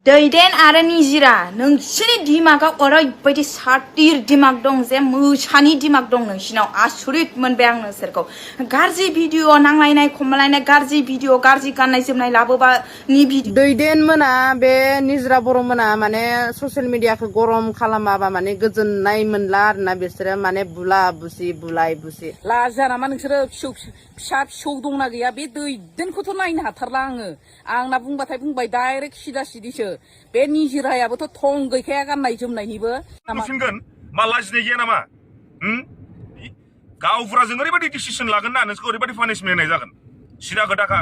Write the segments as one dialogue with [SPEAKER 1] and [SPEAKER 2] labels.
[SPEAKER 1] दैदेन आरो निजिरा नोंसिनि दिमागाव ओरैबायदि सातिर दिमाग दं जे मोसानि दिमाग दं नोंसिनाव आसुरित मोनबाय आं नोंसोरखौ गाज्रि भिडिअ नांलायनाय खमलायनाय गाज्रि भिडिअ गाज्रि गाननाय जोमनाय लाबोबानि भिडिअ
[SPEAKER 2] दैदेन मोना बे निजिरा बर' मोना माने ससियेल मिडियाखौ गरम खालामाबा माने गोजोननाय मोनला आरोना बिसोरो माने बुला बुसि बुलाय बुसि
[SPEAKER 3] लाजिया नामा नोंसोरो फिसा फिसौ दंना गैया बे दैदेनखौथ' नायनो हाथारला आंना बुंबाथाय बुंबाय डाइरेक्ट सिदा सिदिसो बे निजिरायाबोथ' थं गैखाया गाननाय जोमनायनिबो
[SPEAKER 4] फिनगोन मा लाजिनाय गैया नामा गावफोरा जों ओरैबायदि डिसिसन लागोन ना नोंसोरखौ ओरैबायदि पानिशमेन्ट होनाय जागोन सिदा खोथाखा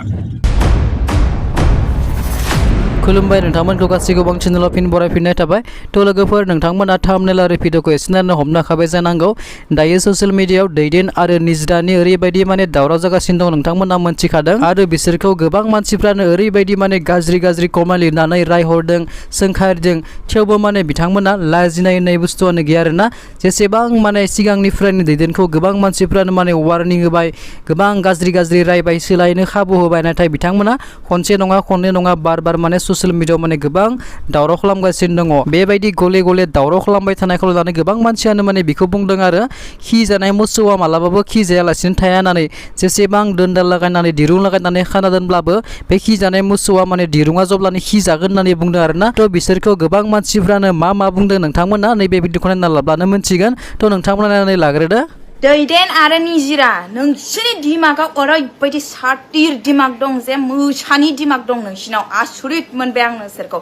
[SPEAKER 5] खुलुमबाय नोंथांमोनखौ गासैखौबो आं चेनेलाव फिन बरायफिननाय थाबाय थ' लोगोफोर नोंथांमोना थाम्बनेल आरो भिडिअखौ एसे नायनो हमखाबाय जानांगौ दायो ससियेल मिडियायाव दैदेन आरो निजिरानि ओरैबायदि माने दावराव जागासिनो दं नोंथांमोना मोनथिखादों आरो बिसोरखौ गोबां मानसिफ्रानो ओरैबायदि माने गाज्रि कमेन्ट लिरनानै रायहरदों सोंखारिदों थेवबो माने बिथांमोना लाजिनाय होननाय बुस्थुआनो गैया आरोना जेसेबां माने सिगांनिफ्रायनो दैदेनखौ गोबां मानसिफ्रानो माने वार्निं होबाय गोबां गाज्रि रायबाय सोलायनो खाबु होबाय नाथाय बिथांमोना खनसे नङा खननै नङा बार माने ससियेल मिडियायाव माने गोबां दावराव खालामगासिनो दङ बेबायदि गले दावराव खालामबाय थानायखौ लानानै गोबां मानसियानो माने बेखौ बुंदों आरो खि जानाय मोसौआ मालाबाबो खि जायालासिनो थाया होननानै जेसेबां दोनदाल लागायनानै दिरुं लागायनानै खाना दोनब्लाबो बे खि जानाय मोसौआ माने दिरुङा जब्लानो खि जागोन होननानै बुंदों आरोना थ' बिसोरखौ गोबां मानसिफ्रानो मा बुंदों नोंथांमोना नैबे भिडिअखौ नायना लाब्लानो मोनथिगोन थ' नोंथांमोना नायनानै लाग्रोदो
[SPEAKER 1] दैदेन आरो निजिरा नोंसिनि दिमागाव ओरैबायदि सातिर दिमाग दं जे मोसानि दिमाग दं नोंसिनाव आसुरित मोनबाय आं नोंसोरखौ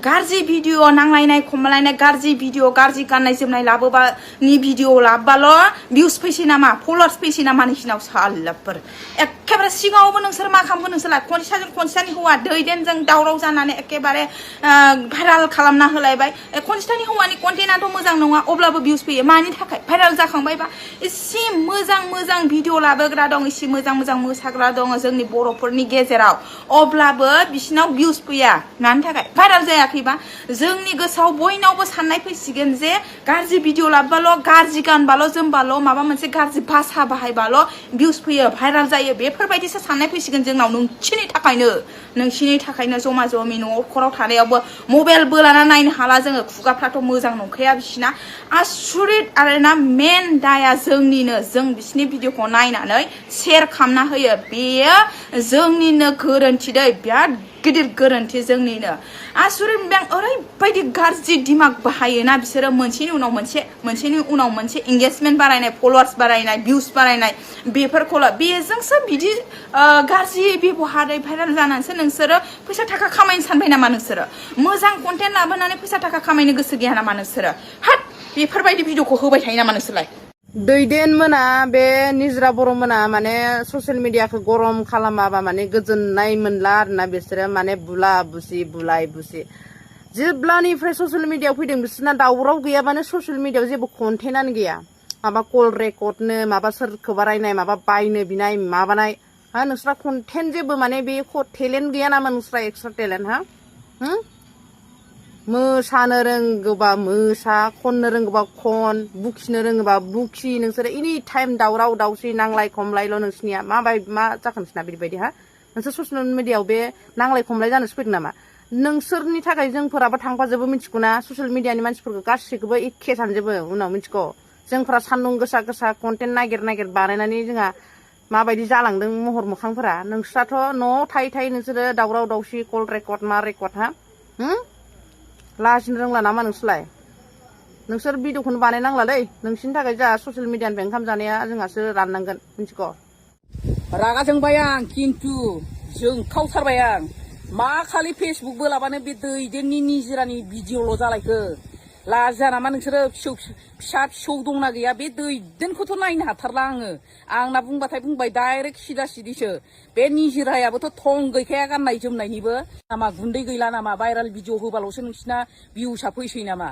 [SPEAKER 1] गाज्रि भिडिअ नांलायनाय खमलायनाय गाज्रि भिडिअ गाज्रि गाननाय जोमनाय लाबोबानि भिडिअ लाबोबाल' भिउस फैसै नामा फलोवार्स फैसै नामा नोंसिनाव सालाफोर एखेबारे सिगाङावबो नोंसोर मा खालामगोन नोंसोरलाय खनसेनि हौवा दैदेनजों दावराव जानानै एखेबारे भाइराल खालामना होलायबाय खनसेनि हौवानि कन्टेन्टआथ' मोजां नङा अब्लाबो भिउस फैयो मानि थाखाय भाइराल जाखांबायबा एसे मोजां भिडिअ लाबोग्रा दं एसे मोजां मोसाग्रा दङ जोंनि बर'फोरनि गेजेराव अब्लाबो बिसिनाव भिउस फैया मानि थाखाय भाइराल जायाखैबा जोंनि गोसोआव बयनावबो साननाय फैसिगोन जे गाज्रि भिडिअ लाबबाल' गाज्रि गानबाल' जोमबाल' माबा मोनसे गाज्रि भाषा बाहायबाल' भिउस फैयो भाइराल जायो बेफोरबायदिसो साननाय फैसिगोन जोंनाव नोंसिनि थाखायनो जमा जमि न'खराव थानायावबो मबाइल बोलाना नायनो हाला जोङो खुगाफ्राथ' मोजां नंखाया बिसिना आसुरित आरोना मेन दाया जों बिसिनि भिडिअखौ नायनानै शेयार खालामना होयो बेयो जोंनिनो गोरोन्थि दै बिराद गिदिर गोरोन्थि जोंनिनो आसुरित बें ओरैबायदि गाज्रि दिमाग बाहायोना बिसोरो मोनसेनि उनाव मोनसे एंगेजमेन्ट बारायनाय फलोवार्स बारायनाय भिउस बारायनाय बेफोरखौल' बेजोंसो बिदि गाज्रि बेबहारै भाइराल जानानैसो नोंसोरो फैसा थाखा खामायनो सानबाय नामा नोंसोरो मोजां कन्टेन्ट लाबोनानै फैसा थाखा खामायनो गोसो गैया नामा नोंसोरो हाट बेफोरबायदि भिडिअखौ होबाय थायो नामा नोंसोरलाय
[SPEAKER 2] दैदेन मोना बे निजिरा बर' मोना माने ससियेल मिडियाखौ गरम खालामाबा माने गोजोननाय मोनला आरोना बिसोरो माने बुला बुसि बुलाय बुसि जेब्लानिफ्राय ससियेल मिडियायाव फैदों बिसोरना दावराव गैयाबानो ससियेल मिडियायाव जेबो कन्टेन्टआनो गैया माबा कल रेकर्डनो माबा सोरखौबा रायनाय माबा बायनो बिनाय माबानाय हा नोंस्रा कन्टेन्ट जेबो माने बे टेलेन्ट गैया नामा नोंस्रा एक्सट्रा टेलेन्ट हा मोसानो रोंगौबा मोसा खननो रोंगौबा खन बुखिनो रोङोबा बुखि नोंसोरो एनि टाइम दावराव दावसि नांलाय खमलायल' नोंसिनिया मा जाखो नोंसिना बिबायदि हा नोंसोर ससियेल मिडियायाव बे नांलाय खमलाय जानोसो फैदों नामा नोंसोरनि थाखाय जोंफोराबो थांफाजोबो मिथिगौ ना ससियेल मिडियानि मानसिफोरखौ गासैखौबो एखे सानजोबो उनाव मिथिगौ जोंफोरा सान्दुं गोसा कन्टेन्ट नागिर बानायनानै जोंहा माबायदि जालांदों महर मोखांफोरा नोंस्राथ' न'आव थायै नोंसोरो दावराव दावसि कल रेकर्ड मा रेकर्ड हा लाजिनो रोंला नामा नोंसोर भिडिअखौनो बानायनांलालै नोंसिनि थाखाय जोंहा ससियेल मिडियानिफ्राय ओंखाम जानाया जोंहासो राननांगोन मिथिगौ
[SPEAKER 3] रागा जोंबाय आं खिन्थु जोंखावथारबाय आं मा खालि फेसबुक बोलाबानो बे दैदेननि निजिरानि भिडिअल' जालायखो लाजिया नामा नोंसोरो फिसा फिसौ दंना गैया बे दैदेनखौथ' नायनो हाथारला आंना बुंबाथाय बुंबाय डाइरेक्ट सिदा सिदिसो बे निजिरायाबोथ' थं गैखाया गाननाय जोमनायनिबो नामा गुन्दै गैला नामा भाइराल भिडिअ होबाल'सो नोंसिना भिउसा फैसै नामा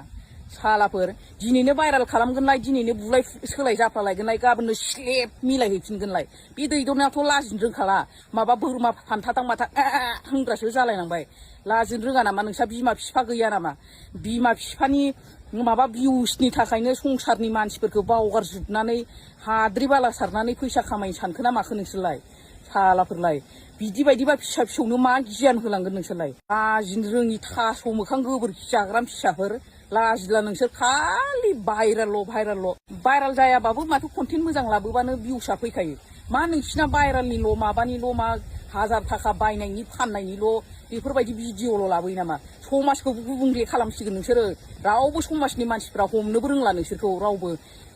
[SPEAKER 3] सालाफोर दिनैनो भाइराल खालामगोनलाय दिनैनो बुलाय सोलाय जाफ्लालायगोनलाय गाबोननो स्लेब मिलायहैफिनगोनलाय बे दैदेनाथ' लाजिनो रोंखाला माबा बोरमा फानथादां माथा होनग्रासो जालायलांबाय लाजिनो रोङा नामा नोंस्रा बिमा बिफा गैया नामा बिमा बिफानि माबा भिउसनि थाखायनो संसारनि मानसिफोरखौ बावगारजोबनानै हाद्रि बाला सारनानै फैसा खामायनो सानखो ना माखो नोंसोरलाय सालाफोरलाय बिदि बायदिबा फिसा फिसौनो मा गियान होलांगोन नोंसोरलाय लाजिनो रोङि थास' मोखां गोबोरखि जाग्रा फिसाफोर लाजिला नोंसोर खालि भाइराल जायाबाबो माथो कन्टेन्ट मोजां लाबोबानो भिउसा फैखायो मा नोंसिना भाइरालनिल' माबानिल' मा 1000 थाखा बायनायनि फाननायनिल' बेफोरबायदि भिडिअल' लाबोयो नामा समाजखौ गुबुंले खालामसिगोन नोंसोरो रावबो समाजनि मानसिफ्रा हमनोबो रोंला नोंसोरखौ रावबो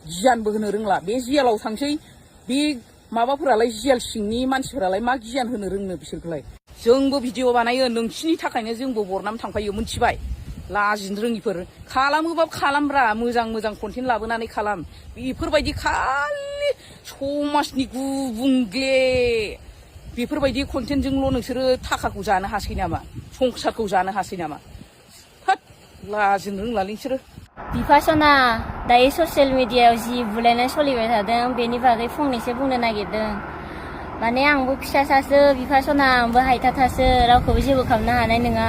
[SPEAKER 3] गियानबो होनो रोंला बे जेलाव थांसै बे माबाफोरालाय जेल सिंनि मानसिफोरालाय मा गियान होनो रोंनो बिसोरखौलाय जोंबो भिडिअ बानायो नोंसिनि थाखायनो जोंबो बरनाम थांफायो मिथिबाय लाजिनो रोङिफोर खालामोबा खालामब्रा मोजां कन्टेन्ट लाबोनानै खालाम बेफोरबायदि खालि समाजनि गुबुंले बेफोरबायदि कन्टेन्टजोंल' नोंसोरो थाखाखौ जानो हासै नामा संसारखौ जानो हासै नामा होद लाजिनो रोंलालै नोंसोरो
[SPEAKER 6] बिफासना दायो ससियेल मिडियायाव जि बुलायनाय सोलिबाय थादों बेनि बागै फंनैसो बुंनो नागिरदों माने आंबो फिसासासो बिफासना आंबो हायथाथासो रावखौबो जेबो खालामनो हानाय नङा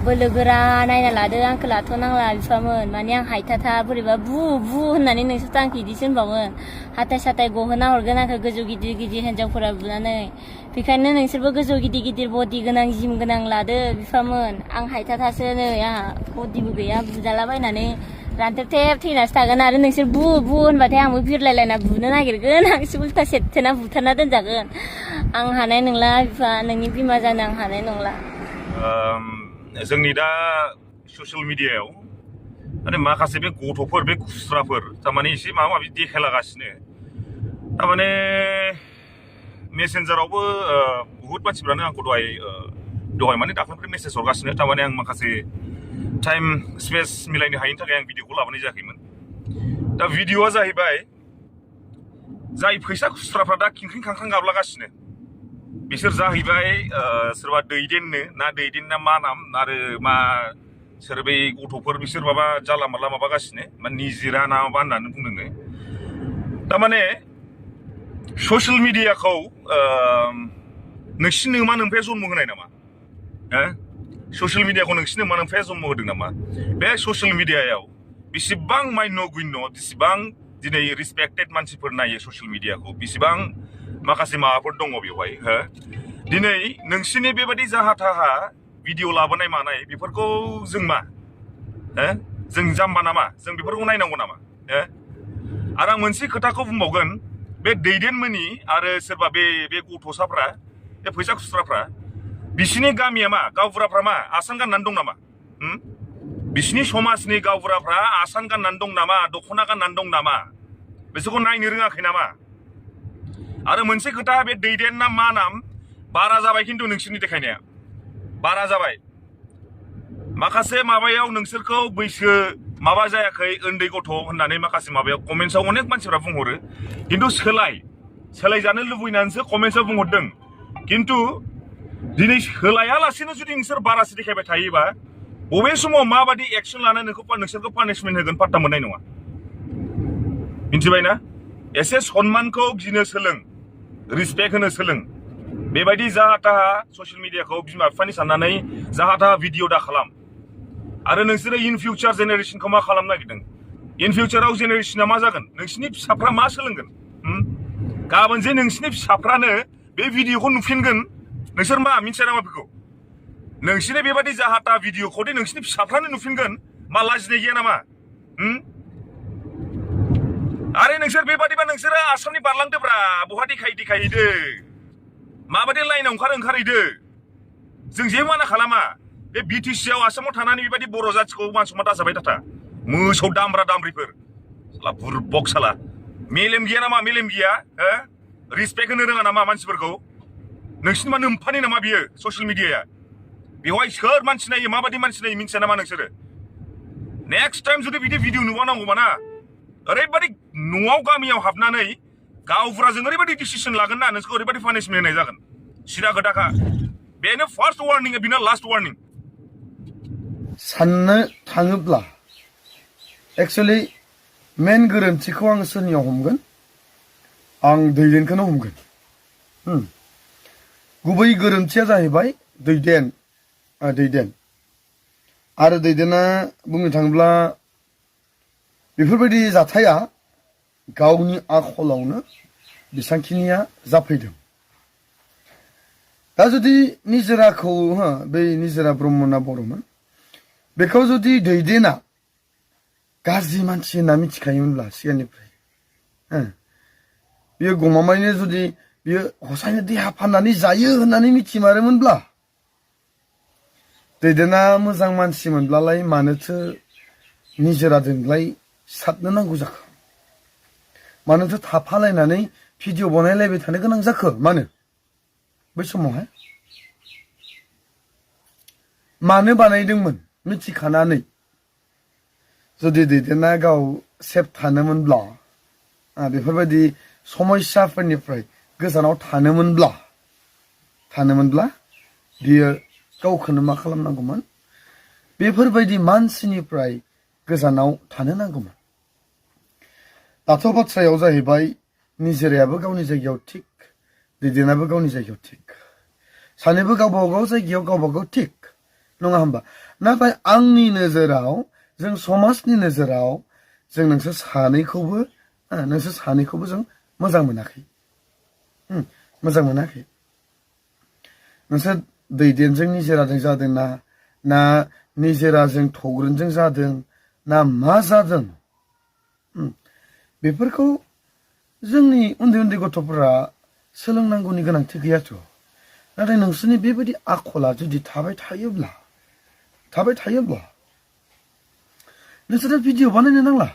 [SPEAKER 6] बोलो गोरा नायना लादो आंखौ लाथ'नांला बिफामोन माने आं हायथाथा बोरैबा बु होननानै नोंसोरथ' आंखौ इदिसो होनबावगोन हाथाय साथाय गहोना हरगोन आंखौ गोजौ गिदिर हिन्जावफोरा बुनानै बेखायनो नोंसोरबो गोजौ गिदिर बडि गोनां जिम गोनां लादो बिफामोन आं हायथाथासो नै आंहा बडिबो गैया बुजालाबायनानै रानथेब थैनासो थागोन आरो नोंसोर बु होनबाथाय आंबो बिरलायलायना बुनो नागिरगोन आंसो उल्था सेरथेना बुथारना दोनजागोन आं हानाय नंला बिफा नोंनि बिमा जानो आं हानाय नंला
[SPEAKER 4] जोंनि दा ससियेल मिडियायाव माने माखासे बे गथ'फोर बे खुस्राफोर थारमाने एसे माबा माबि देखायलागासिनो थारमाने मेसेन्जारावबो बुहुत मानसिफ्रानो आंखौ दहाय माने दाख्लैनिफ्राय मेसेज हरगासिनो थारमाने आं माखासे टाइम स्पेस मिलायनो हायिनि थाखाय आं भिडिअखौ लाबोनाय जायाखैमोन दा भिडिअआ जाहैबाय जाय फैसा खुस्राफ्रा दा खिंख्रिं खांख्रां गाबलागासिनो बिसोर जाहैबाय सोरबा दैदेननो ना दैदेनना मा नाम आरो मा सोर बै गथ'फोर बिसोर माबा जाला माला माबागासिनो मा निजिरा ना माबा होननानै बुंदोंनो थारमाने ससियेल मिडियाखौ नोंसिनि मा नोमफाया जन्म होनाय नामा ससियेल मिडियाखौ नोंसिनि मा नोमफाया जन्म होदों नामा बे ससियेल मिडियायाव बेसेबां मायन' गुयन' बेसेबां दिनै रिसपेक्टेड मानसिफोर नायो ससियेल मिडियाखौ बेसेबां माखासे माबाफोर दङ बेवहाय दिनै नोंसिनि बेबायदि जाहा थाहा भिडिअ लाबोनाय मानाय बेफोरखौ जों मा जों जाम्बा नामा जों बेफोरखौ नायनांगौ नामा आरो आं मोनसे खोथाखौ बुंबावगोन बे दैदेनमोननि आरो सोरबा बे गथ'साफ्रा बे फैसा खुस्राफ्रा बिसिनि गामिया मा गावबुराफ्रा मा आसान गाननानै दं नामा बिसिनि समाजनि गावबुराफ्रा आसान गाननानै दं नामा दख'ना गाननानै दं नामा बिसोरखौ नायनो रोङाखै नामा आरो मोनसे खोथा बे दैदेन ना मा नाम बारा जाबाय खिन्थु नोंसोरनि देखायनाया बारा जाबाय माखासे माबायाव नोंसोरखौ बैसो माबा जायाखै उन्दै गथ' होननानै माखासे माबायाव कमेन्ट्सआव अनेक मानसिफ्रा बुंहरो खिन्थु सोलायजानो लुबैनानैसो कमेन्ट्सआव बुंहरदों खिन्थु दिनै सोलायालासेनो जुदि नोंसोर बारासो देखायबाय थायोबा बबे समाव माबादि एक्सन लानानै नोंसोरखौ पानिशमेन्ट होगोन पात्ता मोननाय नङा मिथिबायना एसे सन्मानखौ गिनो सोलों रिसपेक्ट होनो सोलों बेबायदि जाहा थाहा ससियेल मिडियाखौ बिमा बिफानि साननानै जाहा थाहा भिडिअ दा खालाम आरो नोंसोरो इन फिउचार जेनेरेसनखौ मा खालामनो नागिरदों इन फिउचाराव जेनेरेसना मा जागोन नोंसिनि फिसाफ्रा मा सोलोंगोन गाबोन जे नोंसिनि फिसाफ्रानो बे भिडिअखौ नुफिनगोन नोंसोर मा मिथिया नामा बेखौ नोंसिनि बेबायदि जाहा थाहा भिडिअखौ दे नोंसिनि फिसाफ्रानो नुफिनगोन मा लाजिनाय गैया नामा आरे नोंसोर बेबादिबा नोंसोरो आसामनि बारलांदोब्रा बहा देखायहैदो माबादि लाइनाव ओंखारहैदो जों जेबो माना खालामा बे बिटिसिआव आसामाव थानानै बेबायदि बर' जाथिखौ मान सनमान दाजाबाय थाथा मोसौ दामब्रा दामब्रिफोर साला बुरबक साला मेलेम गैया नामा मेलेम गैया रिसपेक्ट होनो रोङा नामा मानसिफोरखौ नोंसिनि मा नोम्फानि नामा बियो ससियेल मिडियाया बेवहाय सोर मानसि नायो माबादि मानसि नायो मिथिया नामा नोंसोरो नेक्स्ट टाइम जुदि बिदि भिडिअ नुबावनांगौबा ना ओरैबायदि न'आव गामियाव हाबनानै गावबुराजों ओरैबायदि डिसिसन लागोन ना नोंसोरखौ ओरैबायदि पानिशमेन्ट होनाय जागोन सिदा खोथाखा बेनो फार्स्ट वार्निं बेनो लास्ट वार्निं
[SPEAKER 7] साननो थाङोब्ला एक्चुअलि मेन गोरोन्थिखौ आं सोरनियाव हमगोन आं दैदेनखौनो हमगोन गुबै गोरोन्थिया जाहैबाय दैदेन आरो दैदेना बुंनो थाङोब्ला बेफोरबायदि जाथाया गावनि आखलावनो बेसांखिनिया जाफैदों दा जुदि निजोराखौ बै निजोरा ब्रह्मना बर'मोन बेखौ जुदि दैदेना गाज्रि मानसि होनना मिथिखायोमोनब्ला सिगांनिफ्राय बियो गमामायैनो जुदि बियो हसायनो देहा फाननानै जायो होननानै मिथिमारोमोनब्ला दैदेना मोजां मानसिमोनब्लालाय मानोथो निजोराजोंलाय सातनो नांगौ जाखो मानोथो थाफालायनानै भिडिअ बनायलायबाय थानो गोनां जाखो मानो बै समावहाय मानो बानायदोंमोन मिथिखानानै जुदि दैदेना गाव सेफ थानोमोनब्ला बेफोरबायदि समस्याफोरनिफ्राय गोजानाव थानोमोनब्ला बियो गावखौनो मा खालामनांगौमोन बेफोरबायदि मानसिनिफ्राय गोजानाव थानो नांगौमोन दाथ' बाथ्रायाव जाहैबाय निजोरायाबो गावनि जायगायाव थिग दैदेनाबो गावनि जायगायाव थिग सानैबो गावबागाव जायगायाव गावबागाव थिग नङा होमबा नाथाय आंनि नोजोराव जों समाजनि नोजोराव जों नोंसोर सानैखौबो जों मोजां मोनाखै नोंसोर दैदेनजों निजोराजों जादों ना निजोराजों थग्रोनजों जादों ना मा जादों बेफोरखौ जोंनि उन्दै उन्दै गथ'फोरा सोलोंनांगौनि गोनांथि गैयाथ' नाथाय नोंसोरनि बेबायदि आखला जुदि थाबाय थायोब्ला नोंसोरो भिडिअ बानायनो नांला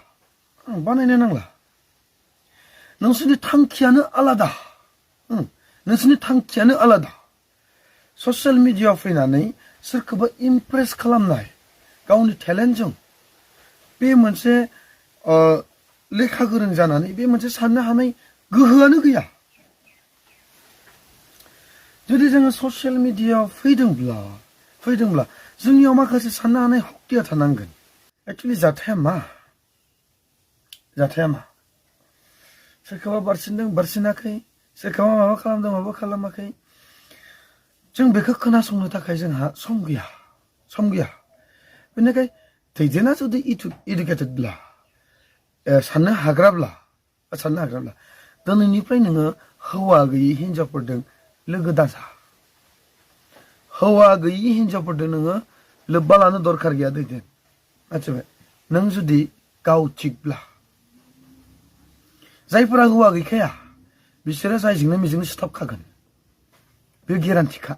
[SPEAKER 7] नोंसोरनि थांखियानो आलादा ससियेल मिडियाआव फैनानै सोरखौबा इमप्रेस खालामनाय गावनि टेलेन्टजों बे मोनसे लेखा गोरों जानानै बे मोनसे साननो हानाय गोहोआनो गैया जुदि जोङो ससियेल मिडियाआव फैदोंब्ला जोंनियाव माखासे साननो हानाय शक्तिया थानांगोन एक्चुअलि जाथाया मा सोरखौबा बारसिनाखै सोरखौबा माबा खालामाखै जों बेखौ खोनासंनो थाखाय जोंहा सम गैया बेनिखाय दैदेना जुदि इडुकेटेडब्ला साननो हाग्राब्ला दिनैनिफ्राय नोङो हौवा गैयि हिनजावफोरजों लोगो दाजा हौवा गैयि हिनजावफोरजों नोङो लोब्बा लानो दरखार गैया दैदेन मिथिबाय नों जुदि गाव थिगब्ला जायफोरा हौवा गैखाया बिसोरो जायजोंनो मिजोंनो सिथाबखागोन बे गेरान्टिखा